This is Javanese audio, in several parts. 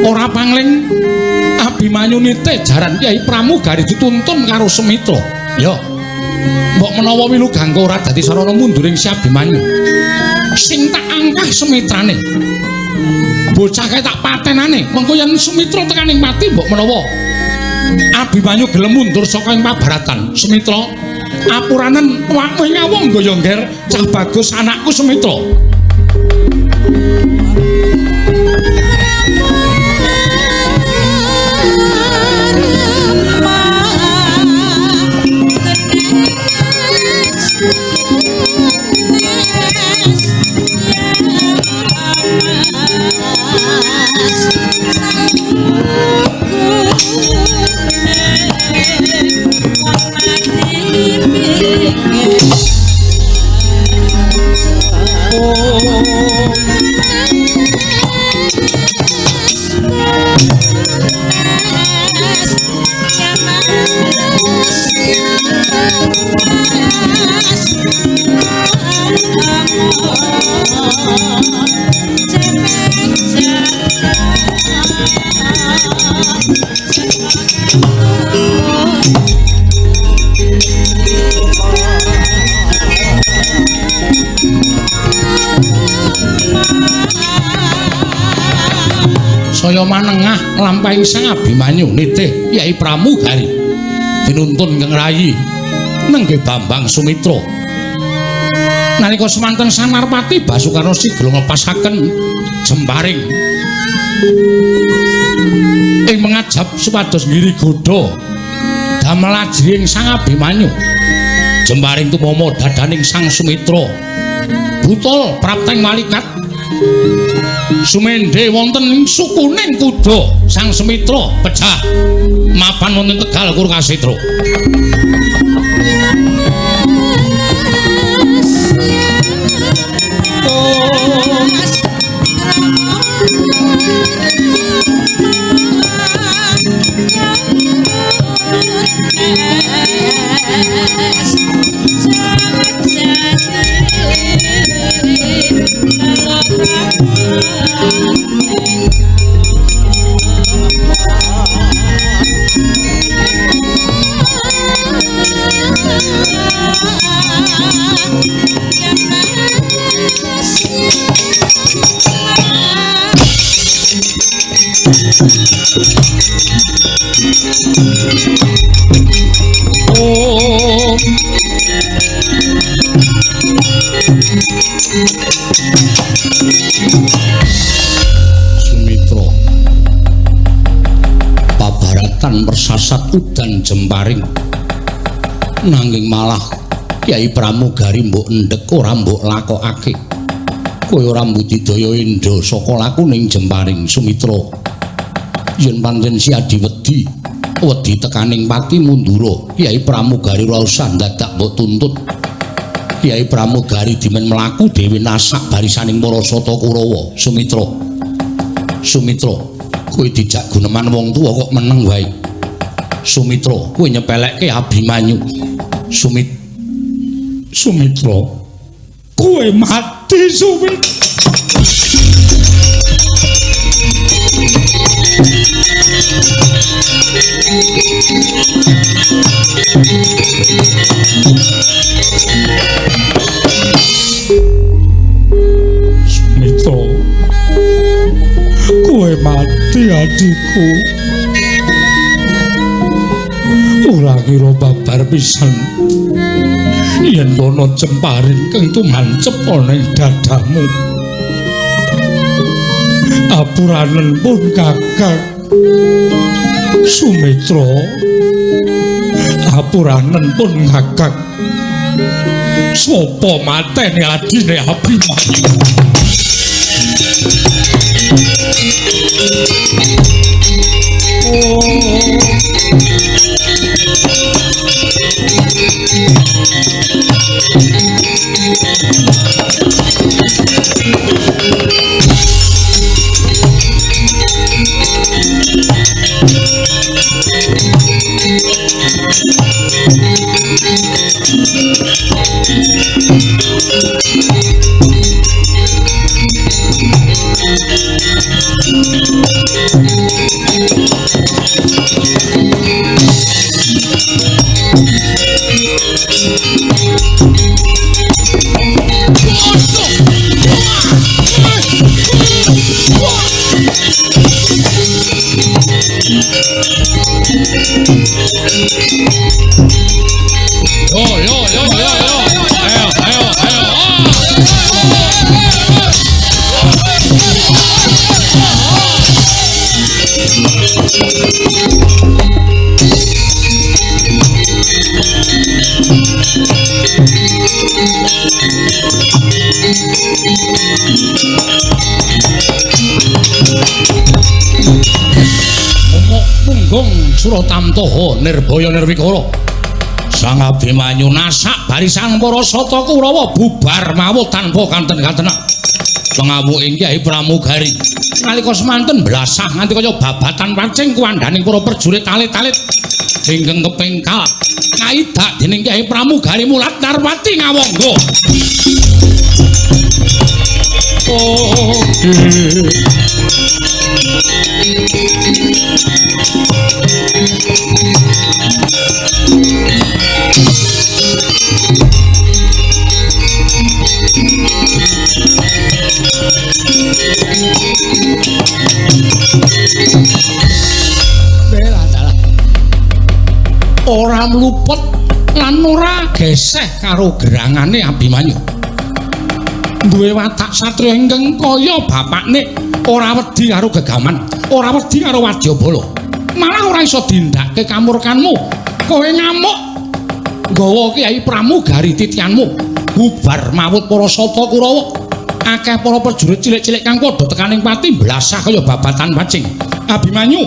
Ora pangling Abimanyu nite jaran Kyai Pramugari dituntun karo Sumitra. Ya. Mbok menawa Wilugangga ora dadi sarana munduring si Abimanyu. Sing tak angkah Sumitrane. Bocah kae tak patenane. Mengko yen Sumitra tekaning pati mbok menawa Abimanyu gelem mundur saka ing pabaratan. Sumitra, apuranen awakmu ngawung gaya ngger cah bagus anakku Sumitra. Saya manengah lampahing Sang Abimanyu nitih Kyai Pramugari dinuntun kang rayi nenggih Bambang Sumitra. Nalika semanten Sanarpati Basukarna sigla nglepasaken jemparing ing mengajap supados ngiri godha damel ajrih Sang Abimanyu. Jemparing tumama dadaning Sang Sumitra. Butul prapteng malikat sumendhe wonten ing sukuning kuda Sang Sumitra pecah mapan wonten Tegal Kurukasitra. Sumitra pabaratan persasat udan jemparing nanging malah Kyai Pramugari mbok endhek ora mbok lakokake. Kowe ora mbudidaya endha saka lakuning jemparing Sumitra. Yen pancen si adi wedi, wedi tekaning pati mundura, Kyai Pramugari ora usah dadak mbok tuntut. Kyai Pramugari dimen mlaku dhewe nasak barisaning para sata Kurawa. Sumitra, Sumitra, kowe dijak guneman wong tuwa kok meneng wae. Sumitra, kowe nyepelekke Abimanyu. Sumitra, kowe mati Sumitra. Sumitra, kowe mati adikku. Ora kira babar pisan yen ana jemparing kang tumancep ana ing dadamu. Apuranen pun kakak Sumitra, apuranen pun kakak. Sopo mateni adine Abimanyu? Oh. Momok punggung Suratamtaha Nirbaya Nirwikara. Sang Abimanyu nasak barisan para sata Kurawa bubar mawut tanpa kanten-kantenan. Pengawuking Kyai Pramugari nalika semanten blasah nganti kaya babatan pancing kuwandhaning para prajurit alit-alit ingkang kepengkal kaidak dening Kyai Pramugari mulat Narpati ngawangga. Oh, ora mluput lan ora geseh karo gerangane Abimanyu. Duwe watak satriya ingkang kaya bapakne, ora wedi karo gegaman, ora wedi karo wadyabala. Malah ora iso dindake kamurkanmu. Kowe ngamuk nggawa Kyai Pramugari titianmu, bubar mawut para sata Kurawa. Akeh para prajurit cilik-cilik kang padha tekaning pati blasah kaya babatan pacing. Abimanyu,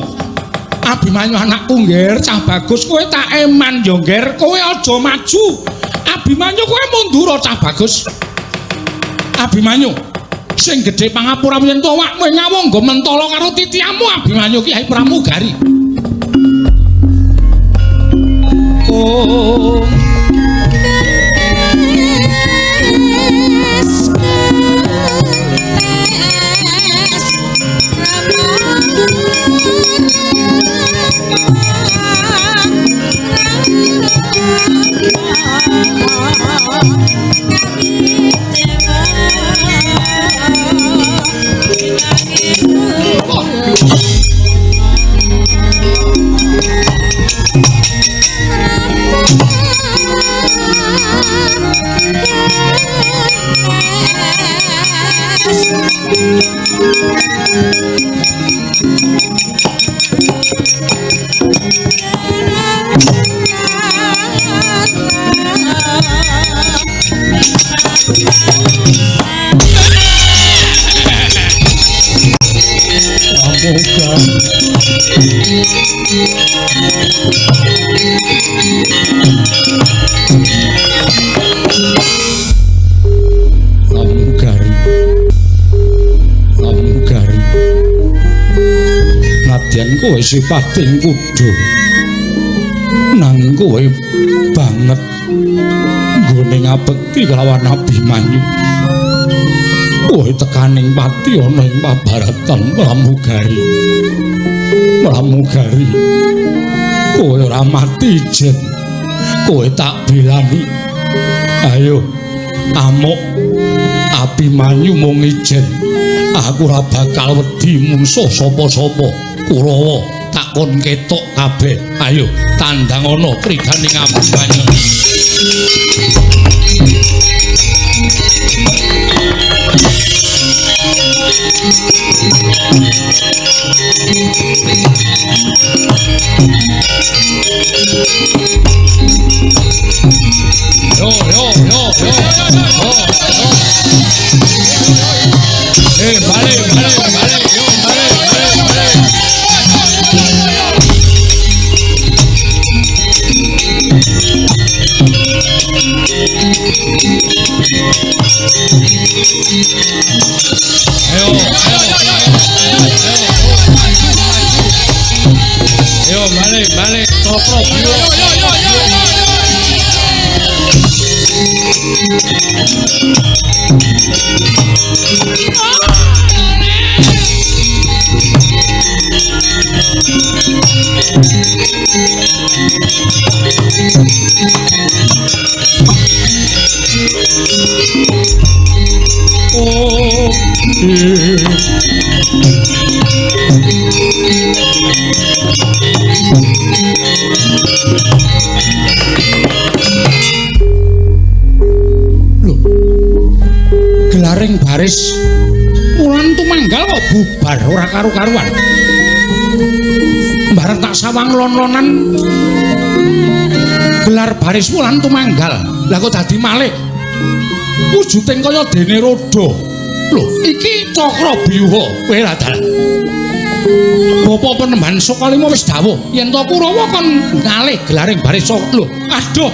Abimanyu anakku ngger, cah bagus, kowe tak eman yo ngger, kowe aja maju. Abimanyu kowe mundur cah bagus. Abimanyu, sing gedhe pangapura yen to awakmu ngawangga mentala karo titiamu Abimanyu Kyai Pramugari. Oh. Pramugari, Pramugari, nadyan kowe sipating kuda, nanging kowe banget nggone ngabekti kelawan Abimanyu. Kowe tekaning pati ana ing pabaratan Pramugari. Pramugari, kowe ora mati ijen, kowe tak belani. Ayo amuk Abimanyu mung ijen, aku ora bakal wedi mungsuh sapa-sapa. Kurawa tak kon ketok kabeh. Ayo tandang ana kridaning Abimanyu. Yo yo yo yo yo. Balik balik balik yo balik balik balik. Ayo ayo ayo balik balik cokro yo yo yo yo. Oh, loh, gelaring baris mulan tumanggal kok bubar ora karu-karuan. Bareng tak sawang lon-lonan gelar baris wulan tumanggal. Lah kok dadi malih wujuding kaya dene roda. Lho, iki Cakra Byuha. Kowe ra dalah. Bapak Penemban Sukalima wis dawuh yen to Kurawa kon ngalih gelaring baris. Lho, aduh.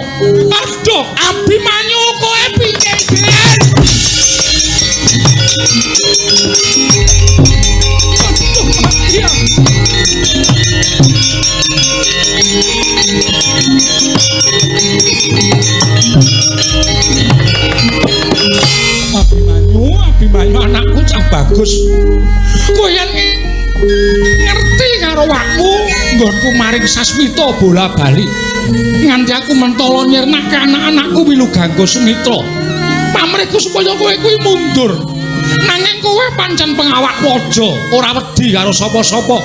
Aduh, Abimanyu kowe piye iki? Aduh, mati aku. Abimanyu, Abimanyu anakku cah bagus. Kowe yen ngerti karo wakmu nggonku maring Sasmita bola bali. Nganti aku mentala nyirnake anak-anakku wilu ganggo Sumitra. Pamrihku supaya kowe kuwi mundur. Nanging kowe pancen pengawak waja, ora wedi karo sapa-sapa.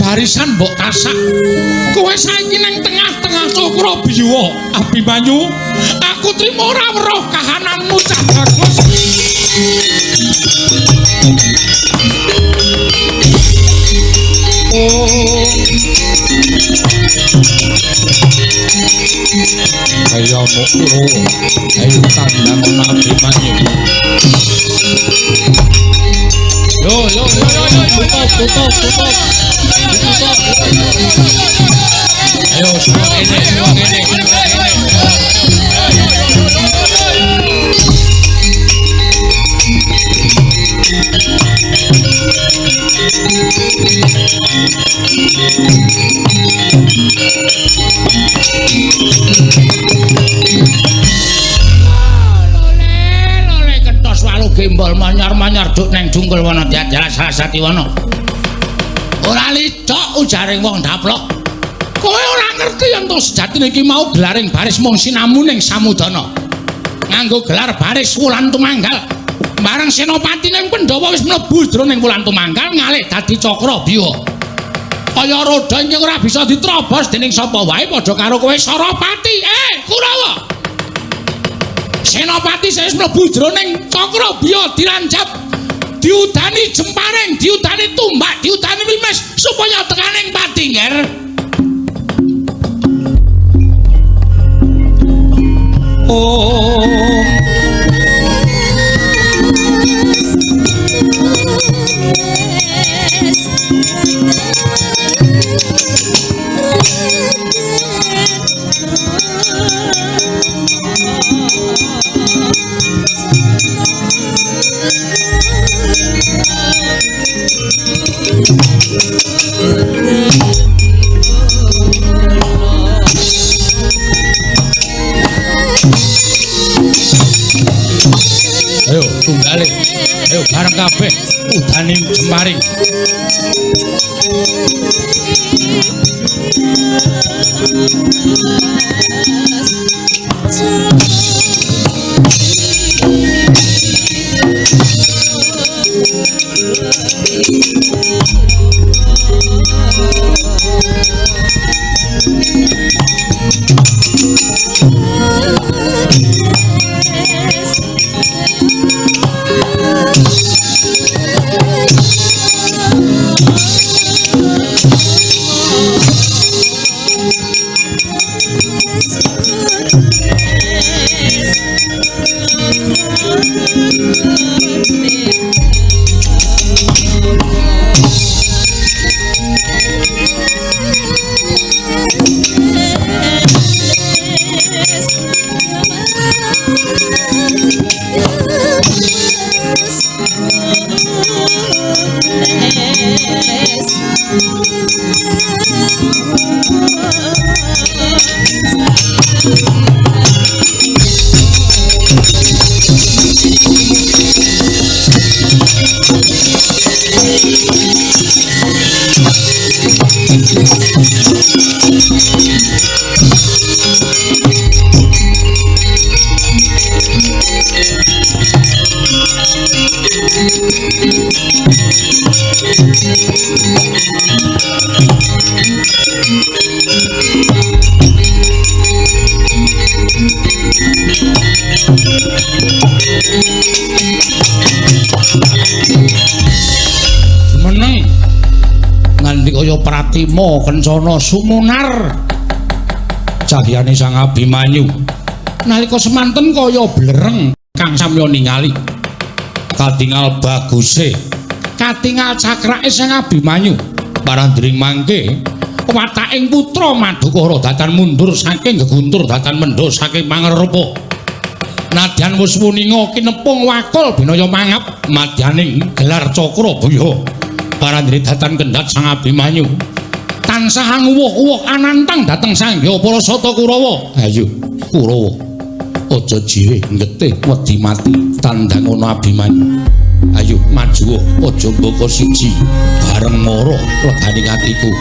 Barisan mbok tasak. Kowe saiki ning tengah-tengah Cakra Byuha. Abimanyu, aku trimo ora weruh kahananmu cah bagus. Oh. Ayo mukro, ayo tandang Abimanyu. Yo yo yo yo yo, tutup tutup tutup. Tutup. Ayo semua ini, semua ini. Lole lole kentos walu gembol manyar-manyar duk neng jungkul wana diajaran Sarasati wana. Ora licok ujaring wong daplok. Kowe ora ngerti yen to sejatine iki mau gelaring baris mung sinamu ning samudana. Nganggo gelar baris wulan tumanggal. Bareng senopati ning Pandhawa wis mlebu jroning wulan tumanggal ngalih dadi Cakra Byuha. Kaya roda ingkang ora bisa diterobos dening sapa wae padha karo kowe Sarapati. Kurawa. Senopati wis mlebu jroning Cakra Byuha diranjap, diudani jemparing, diudani tumbak, diudani limes supaya tekaning pati, Nger. Oh. Ayo tunggale, ayo bareng kabeh udane jemaring. Meneng nganti kaya pratima kencana sumunar cahyane Sang Abimanyu. Nalika semanten kaya blereng kang samya ningali. Katingal baguse, katingal cakrake Sang Abimanyu. Parandring mangke wataking putra Madukara datan mundur saking geguntur datan mendha saking pangarupa. Nadyan wis wuninga kinepung wakul binaya mangap madyaning gelar cakra buya. Parandri datan kendhat Sang Abimanyu tansah anguwuh-uwuh anantang dhateng sangya para sata Kurawa. Ayo Kurawa, aja jiwe getih wedi mati tandang ana Abimanyu. Ayo maju aja mbaka siji bareng mara legane atiku.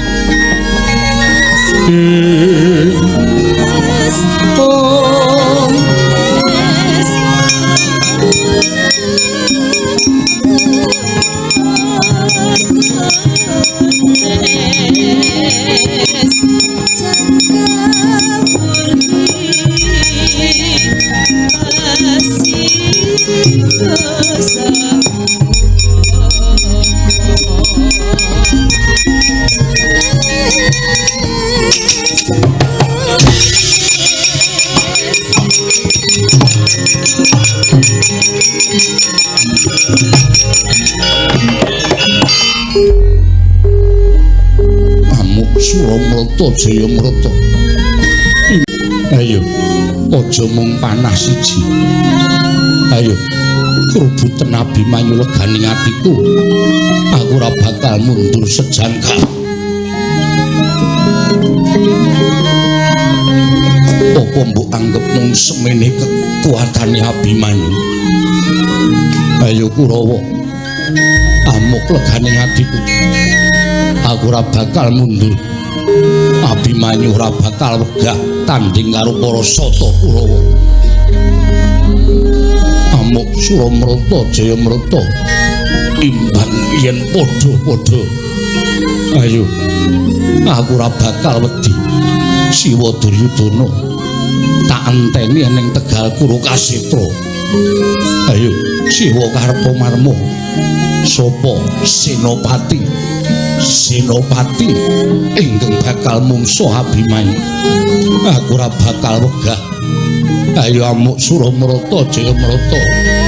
Amuk Suramrata Jayamrata. Ayo, aja mung panah siji. Ayo, krubuten Abimanyu leganing atiku. Aku ora bakal mundur sejangka. Apa mbok anggep mung semene kekuatane Abimanyu? Ayo Kurawa, amuk leganing atiku. Aku ora bakal mundur. Abimanyu ora bakal wegah tanding karo para sata Kurawa. Amuk Suramrata Jayamrata imbang yen padha-padha. Ayo, aku ora bakal wedi. Siwa Duryudana tak enteni ning Tegal Kurukasetra. Ayo, Siwa Karpamarma, sapa senopati? Senopati ingkang bakal mungsuh Abimanyu. Aku ora bakal wegah. Ayo amuk Suramrata Jayamrata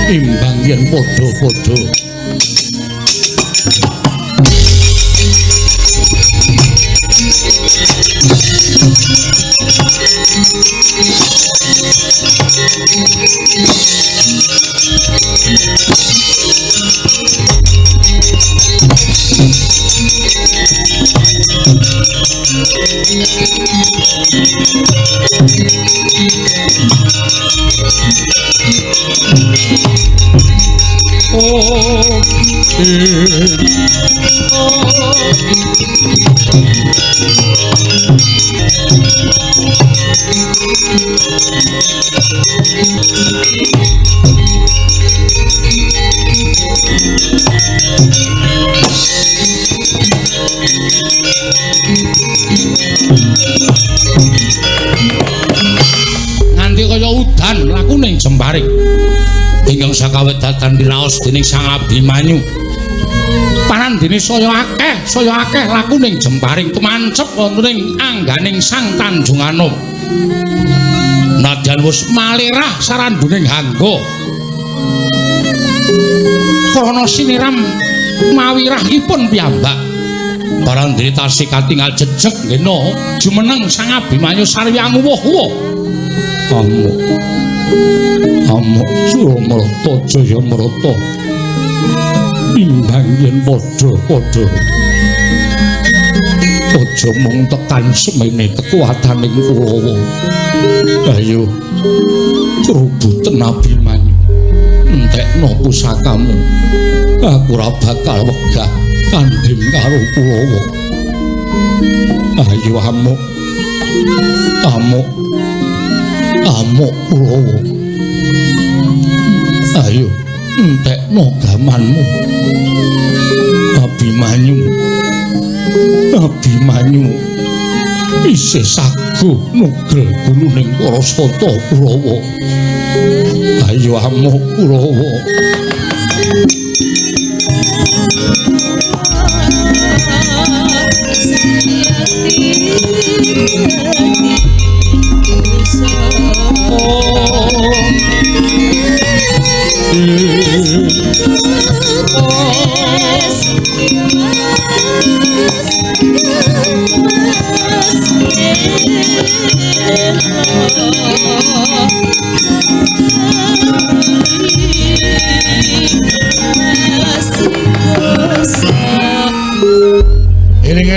imbang yen padha-padha. Nganti kaya udan lakune jemparing ingkang sakawedatan diraos dening Sang Abimanyu. Parandene saya akeh lakune jemparing tumancep wonten ing angganing Sang Tanjunganom. Nadyan wis malirah saranduning hangga krana siniram mawirahipun piyambak. Parandene tasih katingal jejeg ngena jumeneng Sang Abimanyu sarwi anguwuh-uwuh. Amuk amuk Suramrata Jayamrata imbang yen padha-padha. Aja mung tekan semene kekuataning Kurawa. Ayo krubuten Abimanyu, entekno pusakamu. Aku ora bakal wegah tanding karo Kurawa. Ayo amuk amuk amuk Kurawa. Ayo entekno gamanmu. Abimanyu, Abimanyu isih saguh nugel guluning para sata Kurawa. Ayo amuk Kurawa.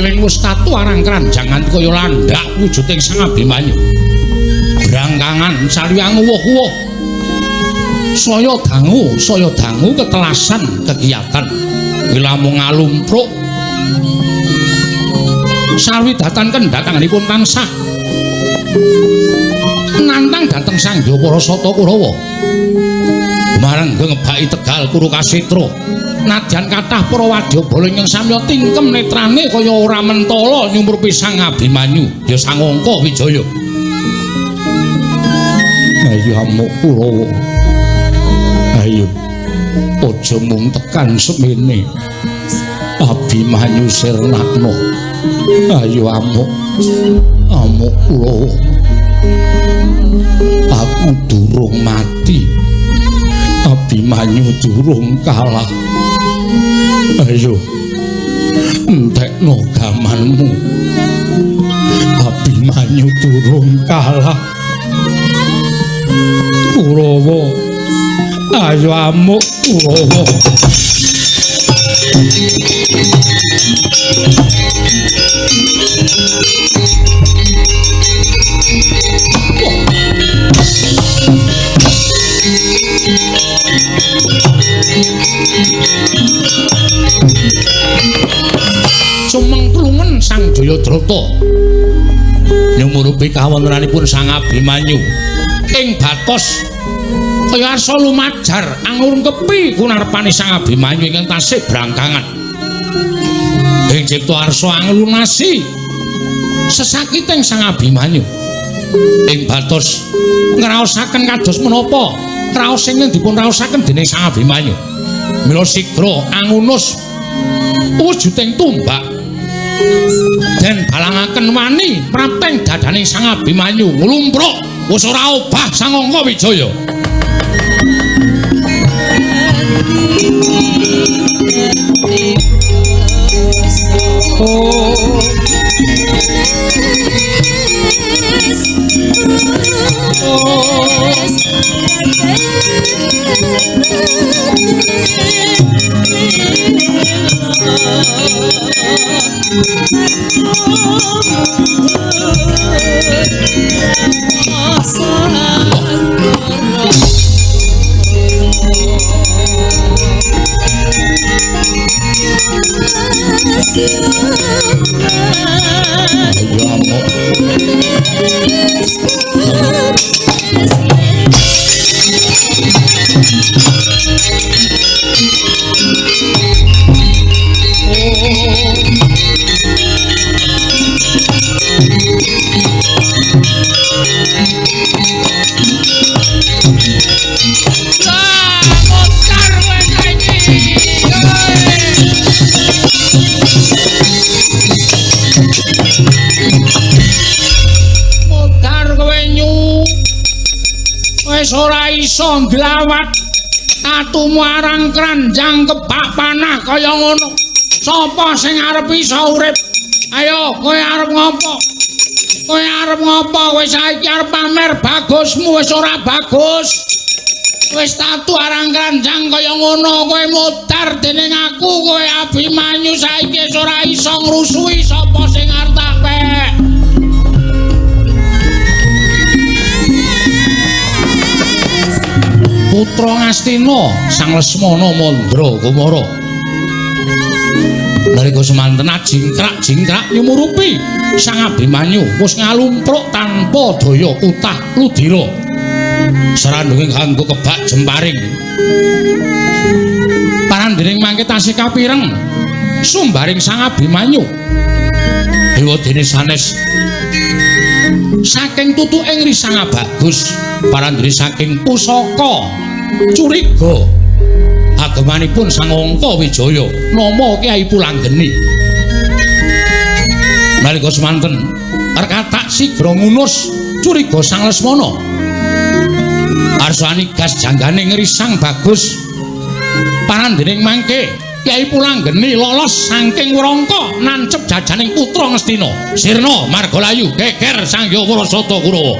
Eling-eling wis tatu arang kranjang nganti kaya landak wujuding Sang Abimanyu. Brangkangan saliyang uwuh-uwuh. Saya dangu ketelasan kegiatan. Wilamung ngalumpruk. Salwidatan kendhatanganipun tansah nantang dhateng Sang Hyang Parasata Kurawa. Marang ngebaki Tegal Kurukasetra. Nadyan kathah para wadyabala ingkang samya tingkem netrane kaya ora mentala nyumrupi Sang Abimanyu ya Sang Angka Wijaya. Ayo amuk Kurawa. Ayo aja mung tekan semene. Abimanyu sirnakno. Ayo amuk. Amuk Kurawa. Aku durung mati. Abimanyu durung kalah. Ayo entekno gamanmu. Abimanyu durung kalah. Kurawa, ayo amuk Kurawa. Sumengklungen Sang Jayadrata nyumurupi kawontenanipun Sang Abimanyu ing batos kaya arsa lumajar angurungkepi kunarpane Sang Abimanyu ingkang tasih brangkangan. Ing cipta arsa anglunasi sesakiting Sang Abimanyu ing batos ngraosaken kados menapa raos ingkang dipun raosaken dening Sang Abimanyu. Mila sigra angunus wujuding tumbak den balangaken wani prapteng dadaning Sang Abimanyu nglumpruk wis ora obah Sang Angka Wijaya. Ora iso nglawat tatumu arang kranjang kebak panah kaya ngono. Sapa sing arep iso urip? Ayo kowe arep ngopo? Kowe arep ngopo? Kowe saiki arep pamer bagusmu wis ora bagus. Wis tatu arang kranjang kaya ngono, kowe modar dening aku, kowe Abimanyu saiki wis ora iso ngrusuhi sapa sing arep tak pek. Putra Ngastina Sang Lesmana Mandra Kumara nalika semanten ajingkrak-jingkrak nyumurupi Sang Abimanyu wis ngalumpruk tanpa daya kutah ludira srandunge kanggo kebak jemparing. Parandhening mangke tasih kapireng sumbaring Sang Abimanyu dewa dene sanes saking tutuking Risang Bagus parandhene saking pusaka curiga agemanipun Sang Angka Wijaya nama Kyai Pulanggeni. Nalika semanten rekatak sigra ngunus curiga Sang Lesmana arsani gas janggane ngrisang Bagus parandhening mangke Kyai Pulanggeni lolos saking wrangka nancep jajaning putra Ngastina sirna margalayu geger Sang Hyang Parasata Kurawa.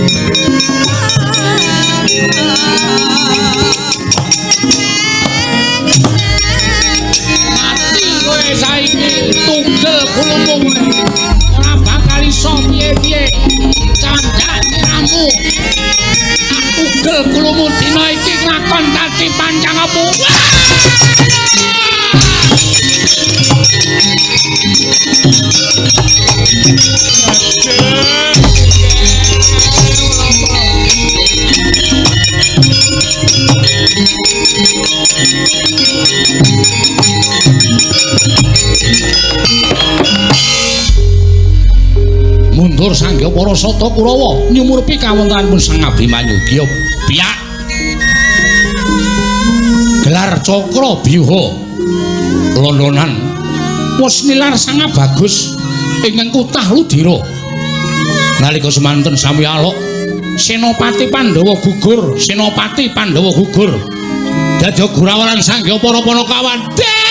Mati kowe saiki tugel kulumu ora bakal iso piye-piye. Candhak siramu. Tak tugel kulumu dina iki lakon dadi pancangamu. Mundur sanggya para sata Kurawa nyumurpi kawontenanipun Sang Abimanyu. Giya biak gelar cakra biyuha londonan wis nilar sangat bagus ingkang kutah Ludira. Nalika semanten sami alok Senopati Pandhawa gugur, Senopati Pandhawa gugur. Dadi gurawaran sanggya para panakawan. Den.